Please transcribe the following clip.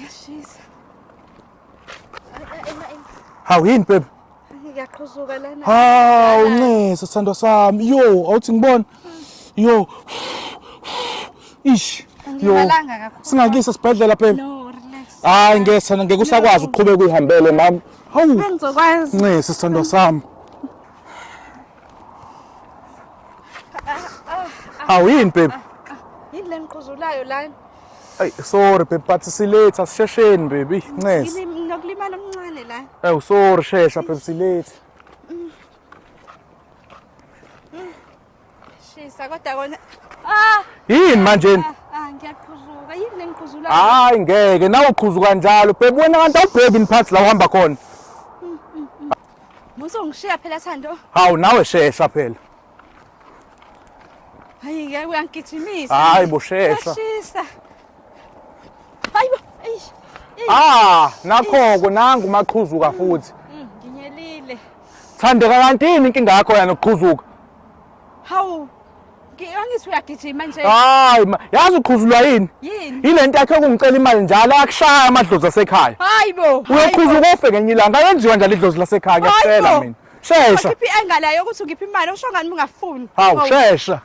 Ngiyashisa. Hawu yini baby? Ngiyaqhuzuka lana. Hawu ncese sithandwa sami. Yo, awuthi ngibona. Yo. Ish. Yo. Angimalanga kakhulu. Singakisa sibhedlela baby. No, relax. Hayi ngeke sana ngeke usakwazi ukuqhubeka uyihambele mama. Hawu. Ngizokwazi. Ncese sithandwa sami. Hawu yini baby? Yini le ngiqhuzulayo lana? Ay sorry baby but silate asishesheni baby. Ncese. Yini nokulimala omncane la. Ewu sorry shesha baby silate. Shisa kodwa kona. Ah, Yini manje? ah, ah ngiyaqhuzuka. Yini le ngiqhuzulayo? Hayi ngeke nawe uqhuzuka njalo baby wena kanti awubheki niphathi la uhamba khona. Musongishiya phela Thando. Hawu nawe shesha phela. Hayi ngeke uyangigijimisa. Hayi bo shesha. Shisa. Hayi bo. Eish. Ah, nakho-ko nangu umaqhuzuka futhi. Nginyelile. Thandeka kanti yini inkinga yakho yana nokuqhuzuka? Hawu. Angithi uyagijima nje. Hayi, yazi uqhuzulwa yini? Yini? Yile nto yakhe kungicela imali njalo akushaya amadlozi asekhaya. Hayi bo. Uyoqhuzuka ufe ngenye ilanga. Ayenziwa njalo idlozi lasekhaya ngiyakutshela mina. Shesha. Ukhipha i-enga la yokuthi ungipha imali usho ngani ungafuni. Hawu, shesha.